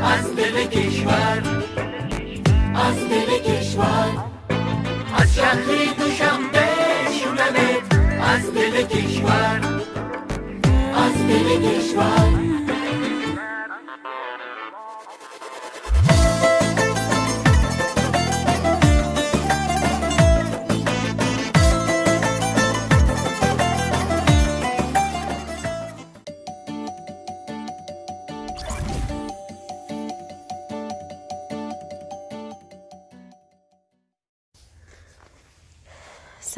Аз дили кишвар, аз дили кишвар, аз шаҳри Душанбе шунавед, аз дили кишвар, аз дили кишвар.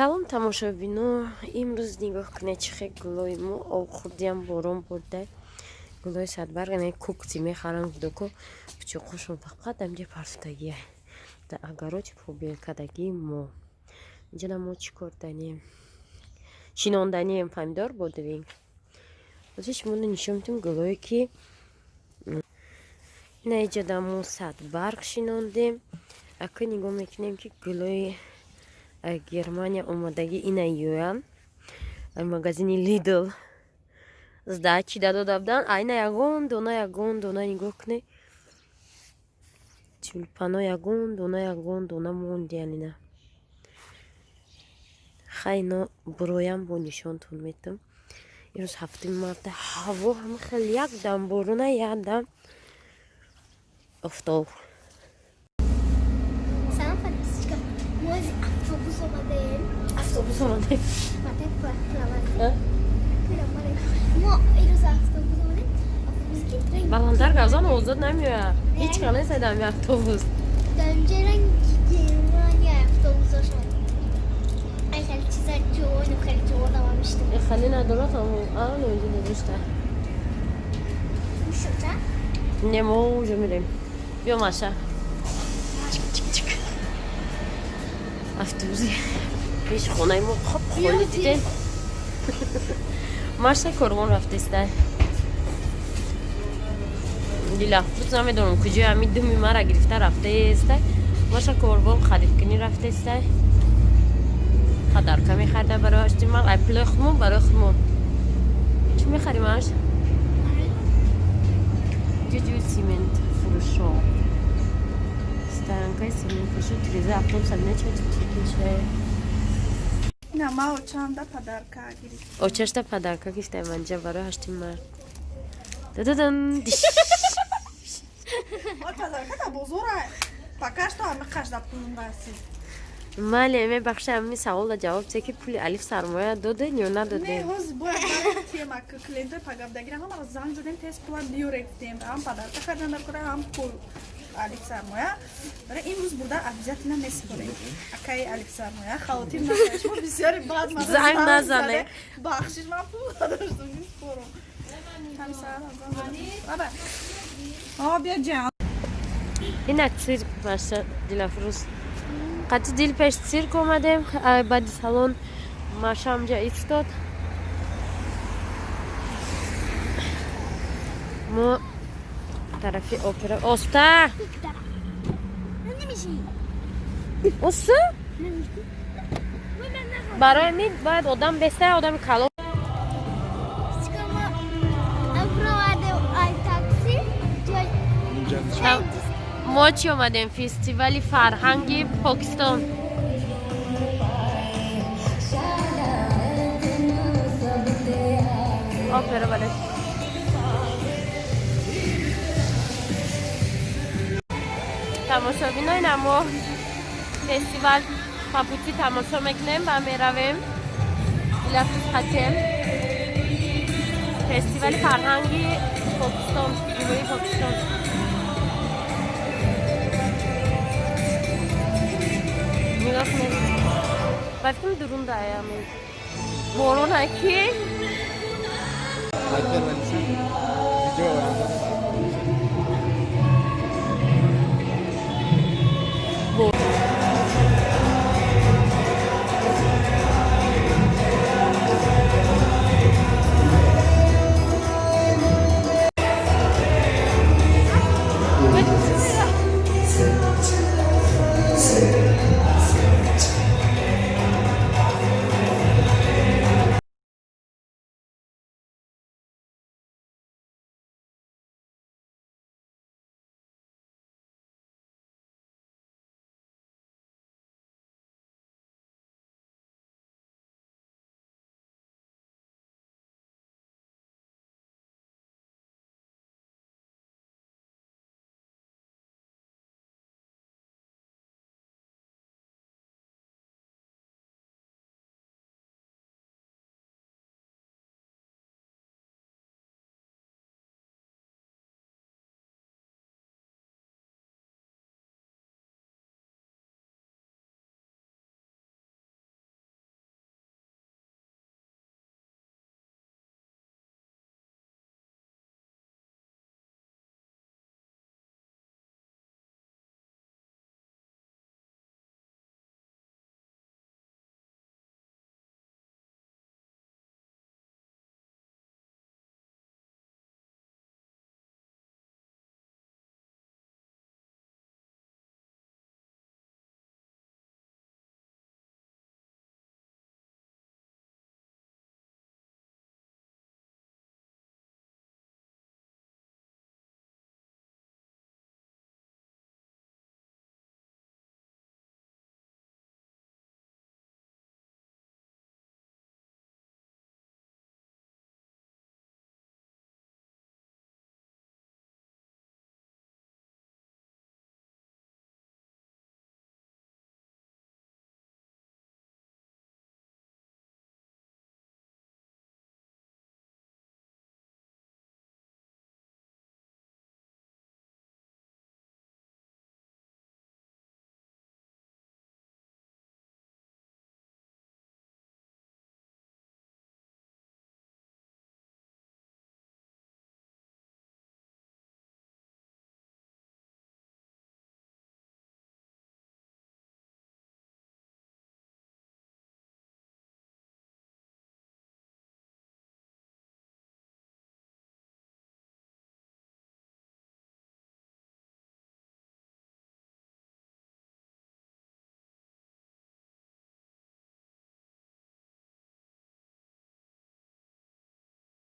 Салом, тамошобино! Имрӯз нигоҳ кунед, чӣ хел гулои мо об хурдиам, борон бурда. Гулои садбарг ана кукти мехаранд, гудоко пучоқошон фақат амҷа парфтагия да агароти побелкадагии мо. Инҷана мо чӣ кор данем? Шинонданием помидор, бодиринг. Ҳозир шуморо нишон медиҳем гулое, ки ина иҷода мо садбарг шинондем. Ака, нигоҳ мекунем, ки гулои Германия омадагӣ ина юян магазини Лидл сдачи дадода буданд. Айна ягон дона, ягон дона, нигоҳ кунед, тюльпано ягон дона, ягон дона мондиян. Ина хайно буроям, бо нишонтон метам. Имрӯз 7-уми марта, ҳаво ҳама хел як дам борона, як дам офтоб. Салом, подписчика. Мо аз автобус омадаем. Автобус омадаем. Мо ирӯз автобус омадем. Автобус ки ранг Баландтар гавзан, озод намеояд, ҳеҷ кам нест дами автобус. Дар инҷа ранги Германия автобусошон. Ай, хеле чиза ҷону хеле ҷонам мешта. Хеле надорад, ано инҷа надошта. Мешуда? Не, мо уже мерем. Биё, Маша. Чик чик чик. Автобуси пеши хонаи мо хоб холӣ, дидем. Маша корвон рафтеста. Дилафрӯз намедонам куҷои ҳами думи мара гирифта рафтаеста. Маша корвон харидкунӣ рафтеста. Подарка мехарида барои ҳаштима. Ай пулои худмон, барои худмон. Чӣ мехарим, Маш? Ҷуҷу цемент фурӯшо. Стоянкаи цемент фурӯшо, тирезаи автобуса бина, ча чикинчае. На, ма очамда подарка гирифтам. Очашта подарка гирифтам манҷа барои 8-и март. Дададан! Ой, подарка да бозора. Пока что ами қашда пулм расид. Мале, мебахшам, ами саволда ҷавоб те, ки пули Алиф Сармоя доден ё Не, надодем? ҳоз бояд барои тема, ки клиентои пагабдагира ҳамаро занг задем, тез пула биёре гуфтем. Ҳам подарка хардан дар кора, ҳам пул Алиф Сармоя. Барои имрӯз бурда обязательно месупорем. Акаи Алиф Сармоя, хавотир нашавед. Шумо бисёри баъд мара Занг занг назане. заде. Бахшиш, ман пул надоштам, месупорам. Ҳами саҳар занг задам. Баба. О, биё ҷан. Инак цирк, Маша, Дилафрӯз. Қати дил пеш цирк омадем, баъди салон Маша ҳамҷа истод. Мо тарафи опера. Оста! Намеши. Оста? Барои ми бояд одам беста, одами калон. Подписчика, мо провадем ай такси. Ҷой Мо чӣ омадем? Фестивали фарҳанги Покистон. Опера, бале. Тамошобинои, мо фестивал папути тамошо мекунем ва меравем. Дилафрӯз қатем. Фестивали фарҳанги Покистон, Ҷумҳурии Покистон. Нигоҳ кунед. Ба фикрам, дурун даям. Борона ки Alper ben video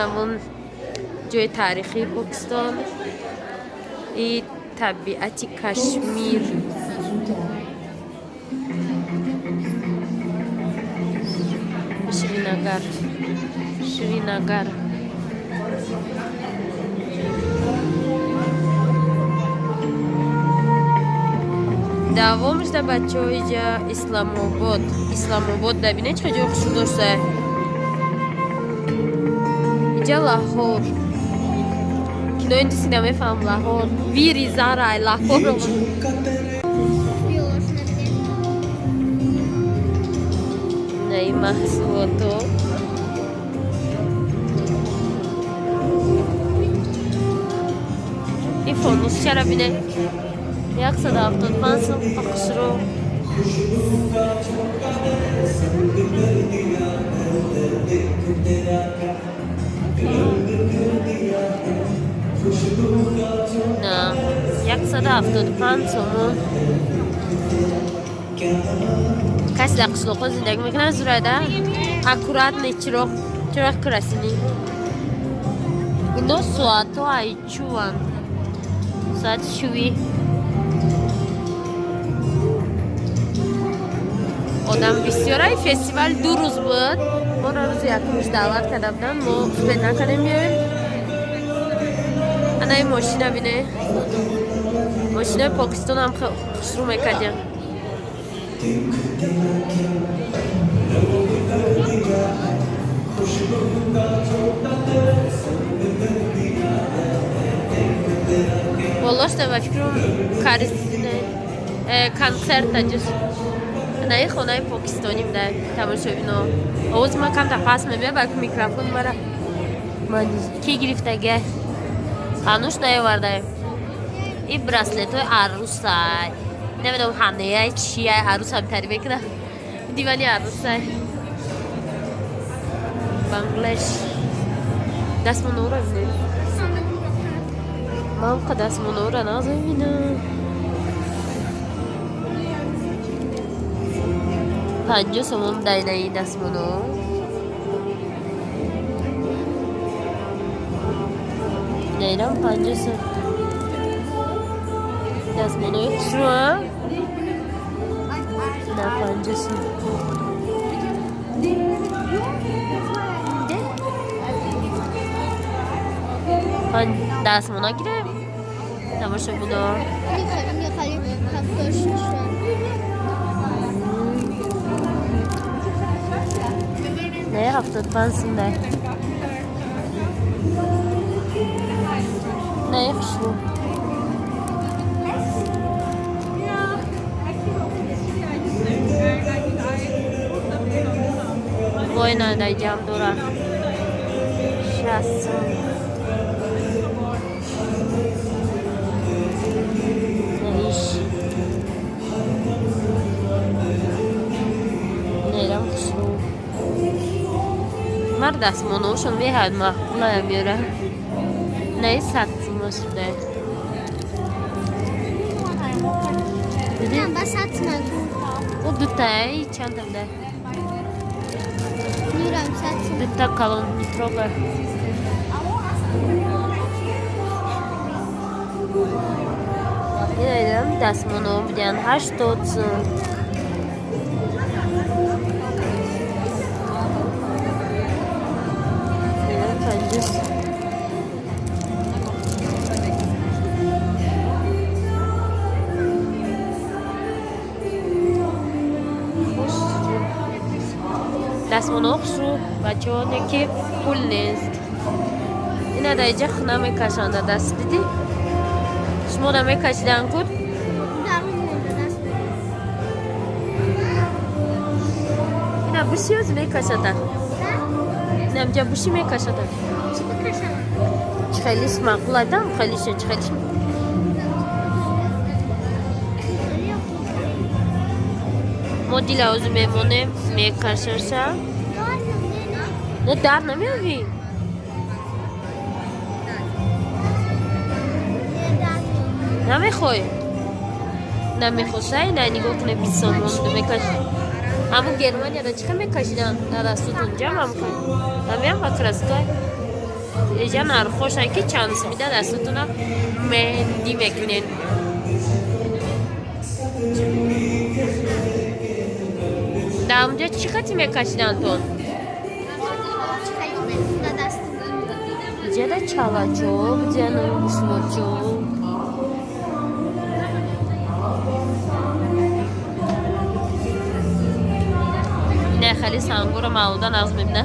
Ҳамон ҷои таърихии Покистон и табиати Кашмир. Шринагар, Шринагар. Давомаш да, бачаҳо, иҷа Исламобод. Исламобод да бинед, чӣ ҷои хушрӯ дошта. Иҷа Лаҳор. Кинои индиси намефаҳмам. Лаҳор вири зарай Лаҳор. Биёш набинем. Наи маҳсулото. И фонусчара бине, 175 сум, хушрӯ. На 175 сомон. Каси дар қишлоқҳо зиндагӣ мекунад, зурада аккуратный чироқ, чироқ красивый. Ино соатҳо айчуванд, соати чӯбӣ. Одам бисёрай. Фестивал 2 рӯз буд. Моро рӯзи якумш даъват карда буданд, мо успеть накардем биёем. Анаи мошина бине, мошинаи Покистонам хушрӯ мекардем. Болошта ба фикрам карисине консерта ҷуз. Анаи хонаи покистоним да, тамошобино. Овози ман камта паст мебиёд, балки микрофон мара ки гирифтага, ҳанӯш наёвардаем. И браслетҳои арӯсай, намедонам, ҳанеяй, чияй, арӯс ҳамтарӣ мекунад. Дивани арӯсай. Бангладеш. Дастмонора бинед. Ман қа дастмонора нағз мебинам. 50 сомон дайнаи дастмоно. Найрам 50 сом. Дастмонои хушрӯ, а? На 50 сом. Де? Дастмона гирем? Тамошобино. Мехарем, мехарем, 76. Не, 75 сум дай. Не, хушрӯ. Война дай ҷам дора. 60 сум. Иш. Нерам хушрӯ. Мар дастмонаошон меҳад маъқулая меёра. Не, 100 сум шуда. Диди? Ба 100 суман. О, дутаи чандам да? Нурам 100 суман. Дута калон, не трогай. Инайдам дастмонао будиян 80 сум. Инам 50 сум. Хушрӯ. Дастмонао хушрӯ, бачаҳо, не ки пул нест. Ина дар иҷа хона мекашанд даст, дидӣ? Шумо да мекашидан куд? Дарун монда даст. Ина буши оз мекашада. Ина инҷа буши мекашада. Чӣ бикашам? Чӣ хелиш маъқул адам, хелиша чӣ хелиш. Мо дила озу мемонем, мекашаша. Не, дар намеёвӣ? Намехоҳӣ? Намехосай? На, нигоҳ куне, 20 сомон мекаш. Ҳамун Германияда чӣ хел мекашидан? Дар дастотон ҷамъ ҳам. Ҳамиам ба краскай. Эҷа нархоша ки чанд сумида дастотона меҳндӣ мекунен. Дар онҷа чӣ хати мекашидантон? Иҷада чалачо, буҷана гӯшвочо. Ина хеле сангуро мавлуда нағз мебина.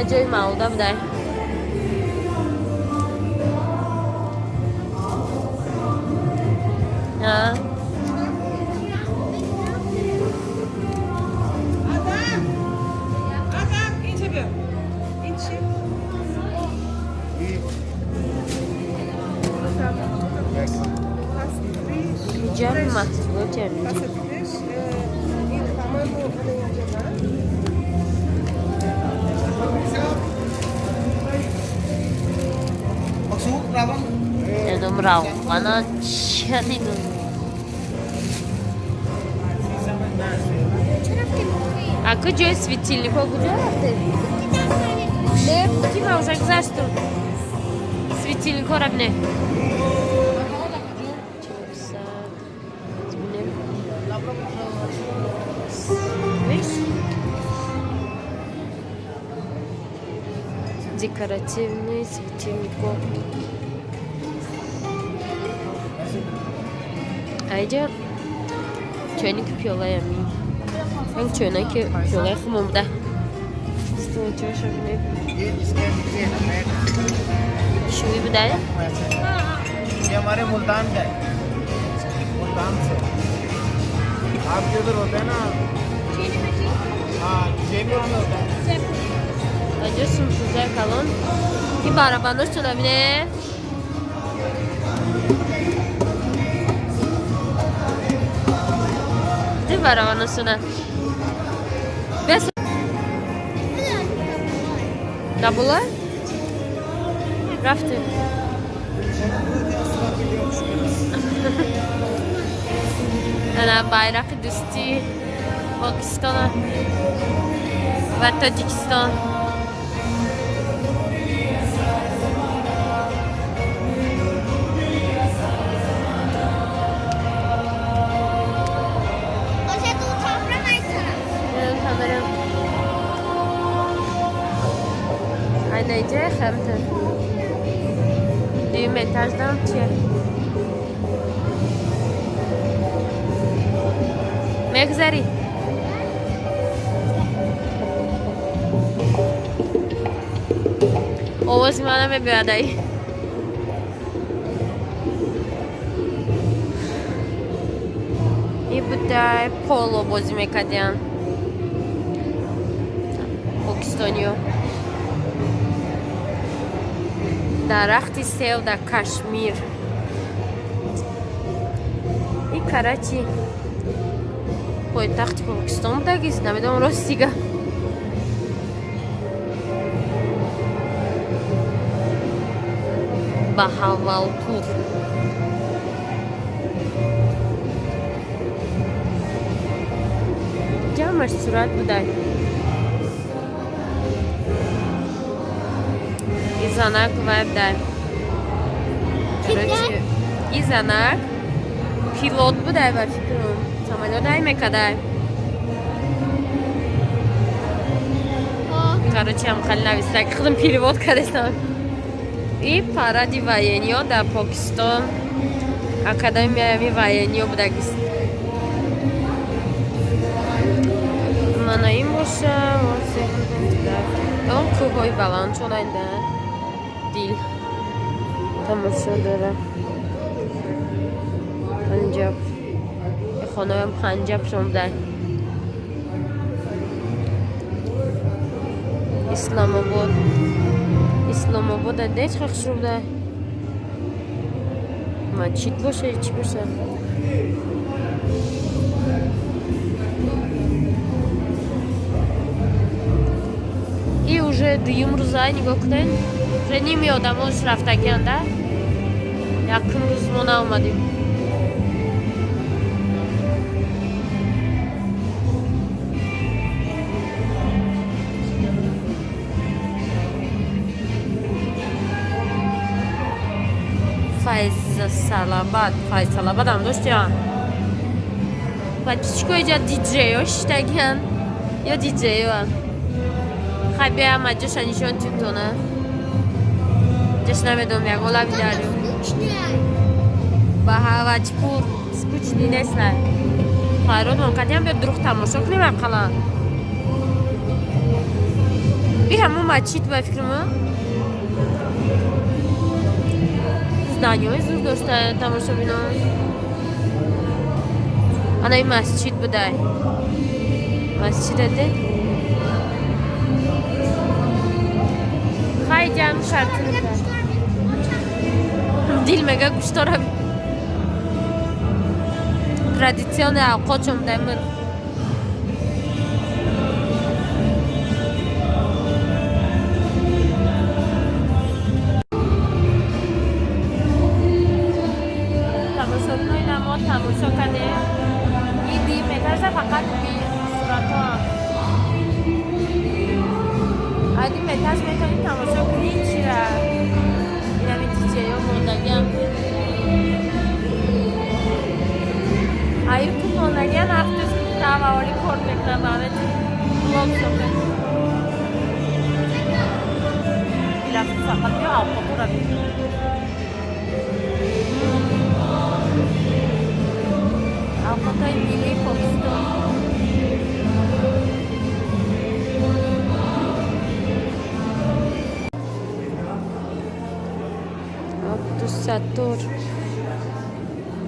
Я ҷои мавлуда будай. А? Адам, инҷа биё. Ин чи? Иҷа маҳсулоти ҳаминҷа. Ядом равғана чанидон. А куҷои светильникҳо куҷо рафтед? Не, ки ма уже гузаштум. Светильникҳоро бинед. 400. Бинем. Виш? Декоративный светильникҳо. А иҷа чойники пиёлаями. Ранг чойнаки пиёлаи хумон буда. Столчоша бинед. ये जिसके नीचे है ना मैट Шӯӣ будай? ऐसे ये हमारे मुल्तान का है, मुल्तान से। आपके उधर होता है ना? हाँ, जयपुर में होता है। Аҷо сумсузаи калон. Ки барабаношона бинед. Ди барабаношона. Бес Набула? Рафтем. Ана байрақи дӯстии Покистона ва Тоҷикистон. Tanırım. Айнаиҷа хамта. Дуюм этаждам чия? Мегзарӣ? Овози мана мебиёд ай. И будай поло бозӣ мекардиян. Покистониё. Дарахти сев дар Кашмир. И Карачи пойтахти Покистон будагист, намедонам ростига. Баҳавалпур. Ҷамъаш сурат будай. И занак вай будай. Короче, и занак пилот будай ба фикрам. Самолёт ай мекадай. Короче, ам хеле нависта, ки худам перевод кардастам. И паради военниё дар Покистон, академияи военниё будагист. Мана ин боша, он кӯҳҳои баланд чун айда дил тамошо дора. Панҷаб. Хонаам Панҷаб шон будай. Исламобод. Исламобод ада чӣ хушрӯ будай. Масҷид боша, чӣ боша? И уже дуюм рӯза нигоҳ кунед. Уже ними одамош рафтагианда. Якум рӯз мо наомадем. Файзсалабад, Файзсалабадам доштиян. Подписчико, иҷа диджейо шиштагиян ё диджейоа. Хай, биям, аҷоша нишон тимтона. Ҷаш намедонам, ягон лаби дарё. Ба ҳаваҷпур скучный неста. Хайрот монкадиам, биё дурух тамошо кунем ақаллан. Би ҳамон мачид, ба фикрама, зданиҳои зур дошта, тамошобинон. Ана ин масҷид будай, масҷидаде. Хай, ҷам шартини дил мега, гӯштора традиционный авқотшон будай, мирғ. Тамошобинои, намо тамошо кардем. Иди метарса, фақат би суратҳоам. Ади метарс, метавонӣ тамошо кунӣ. Чира инами диҷеё мондагиам, а ютуб мондагиам, ҳафтуз таваоли кор мекунам, ба ҳамин блог сохта. Билаф, фақат биё, авқотора би. Авқотҳои миллии Покистон. Абдусаттор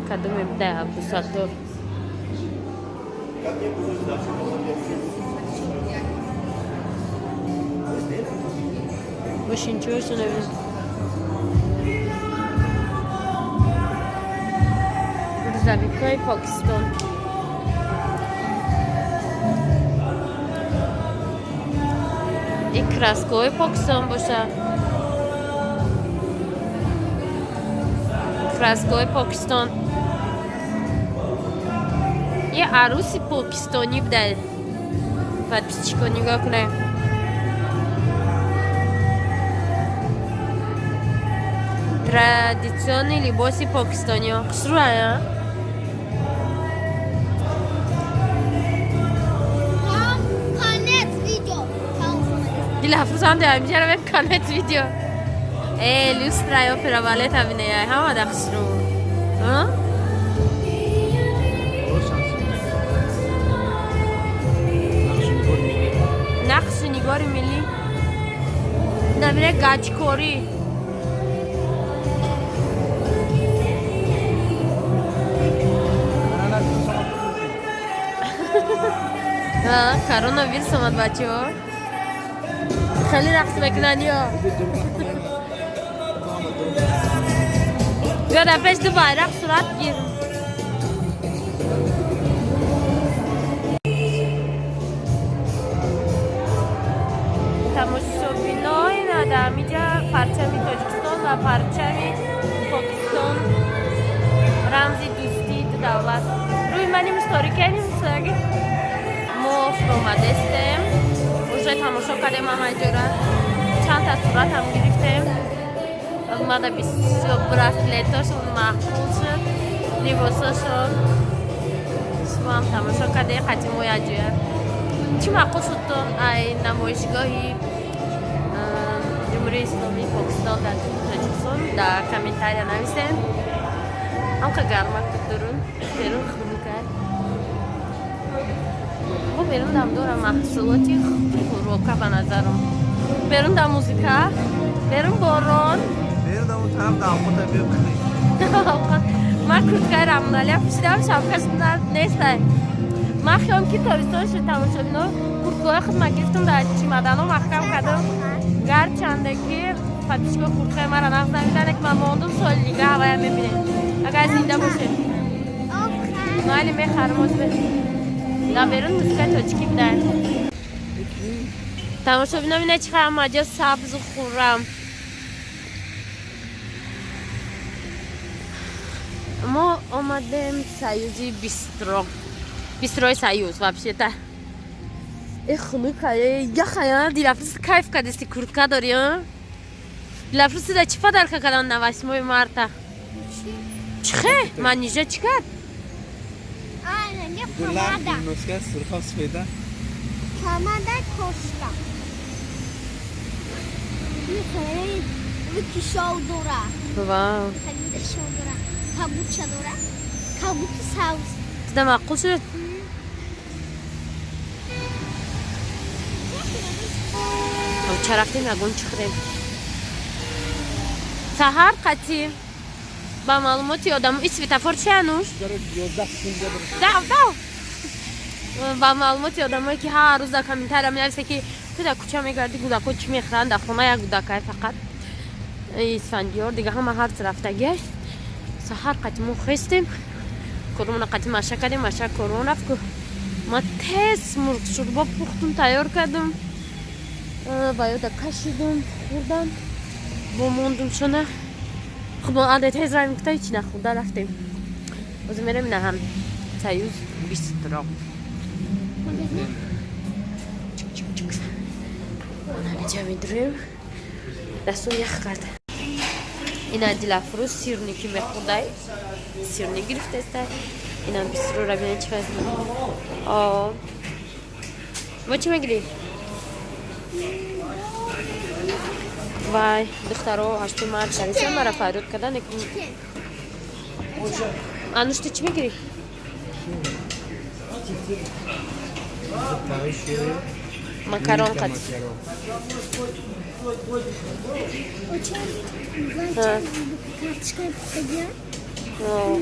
кадоме будай? Абдусаттор. Мошинчиҳошон бибин. Грузовикҳои Покистон. И краскаҳои Покистон боша, краскаҳои Покистон. Е, арӯси покистонӣ будай. Подписчико, нигоҳ кунед. Традиционный либоси покистониё хушрӯая. Конец видео. Дилафрӯзам деамҷара конец видео. Э, люстра опера балета бинеяй, ҳамада хушрӯ. Боз шанс. Нақши нигори миллӣ. Нақши нигори миллӣ намире, гачкорӣ. Коронавирус омад. Коронавирус омад, бачаҳо хеле рақс мекунанд ё. Биё, дар пеш ду байрақ сурат гир. Тамошобино, ина дар ҳамиҷа парчами Тоҷикистон ва парчами Покистон, рамзи дӯстии ду давлат. Рӯи мани мусторикани мусояги. Мо фуромадестем, уже тамошо кардем ҳамаҷора, чандта суратам гирифтем. Мада бисёр браслетошон маъқул шуд, либосошон. Шумоам тамошо кардем қати мо якҷоя. Чӣ маъқул шудтон ай намоишгоҳи Ҷумҳурии Исломии Покистон дар Тоҷикистон, дар комментария нависем. Ҳамқа гармак буд дурун, берун хунукай. Бо берун дам дорам маҳсулоти хӯрока, ба назарам. Берун да музыка, берун борон. Берун он тараф да авқота бихӯрӣ. Ман курткаи рамоналия пӯшидам, шапкаш нестай. Ман хиём ки тобистон шуд, тамошобино, курткаҳои худма гирифтам, дар чемоданҳо маҳкам кардам. Гарчанде ки подписчико курткаи мара нағз намедане, ки ман мондум, соли дига ҳавая мебинем, агар зинда бошем. Майли, мехарам озбе. Дар берун музыкаи тоҷикӣ будай. Тамошобино, бина чӣ қадр маҷо сабзу хуррам. Мо омадем Союзи бистро, бистрои Союз. Вообще-то э хунукае, яхая. Дилафрӯз, кайф кардисти, куртка дорӣ? Дилафрӯз, да чӣ подарка кардан на 8 марта? Чихе? Манижа чӣ кард? А, не. Гулар. Помада. Носка сурха, сфеда. Помада кошка. Михаил, кишов дора. Вау. Михаил кишов дора. Кабуча дора. Кабути сабз. Туда маъқул шуд? Ча рафтем, ягон чӣ хӯрем саҳар қатӣ. Ба маълумоти одам, и светофор чи ануш? Дав дав. Ба маълумоти одамое, ки ҳар рӯз дар комментария менависа, ки ту дар кӯча мегардӣ, гудако чӣ мехӯранд, дар хона як гудакай фақат, Исфандиёр, дига ҳама ҳар рафтагиай. Саҳар қати мо хестем, корумона қати маша кардем, маша корон рафт, ма тез мурғшӯрбо пухтум, тайёр кардам, ба ёда кашидум, хӯрдам, бо мондум шона. Хуб, аде тез раем гуфта, ҳеч нахӯрда рафтем. Ҳозир мерем ина ҳам Союз Бистро. Ҳамиҷа медурем, дастон ях кард. Ина Дилафрӯз сирники мехӯрдай, сирник гирифтестай. Ина бистрора бинед, чӣ хел. Мо чӣ мегирӣ? Вай, духтаро ҳашту мард кариса, мара фарёд кардан. Ануш, ту чӣ мегирӣ? Макарон қат.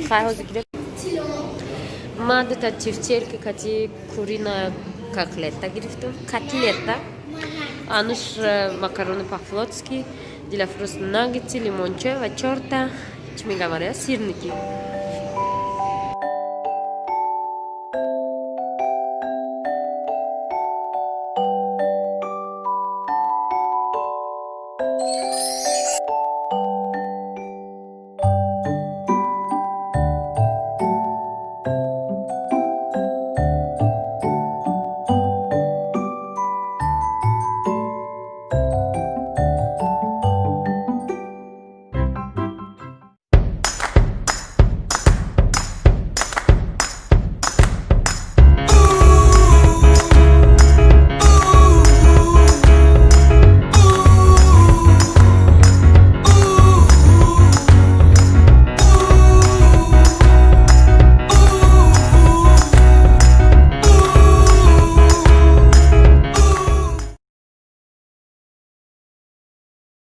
Хай, ҳозир гирем. Ма дута тефтельки кати куриная котлета гирифтам, котлета. Ануш макароны по-флотски, Дилафрӯз наггетси, лимонча ва чорта, чӣ мегам, сирники.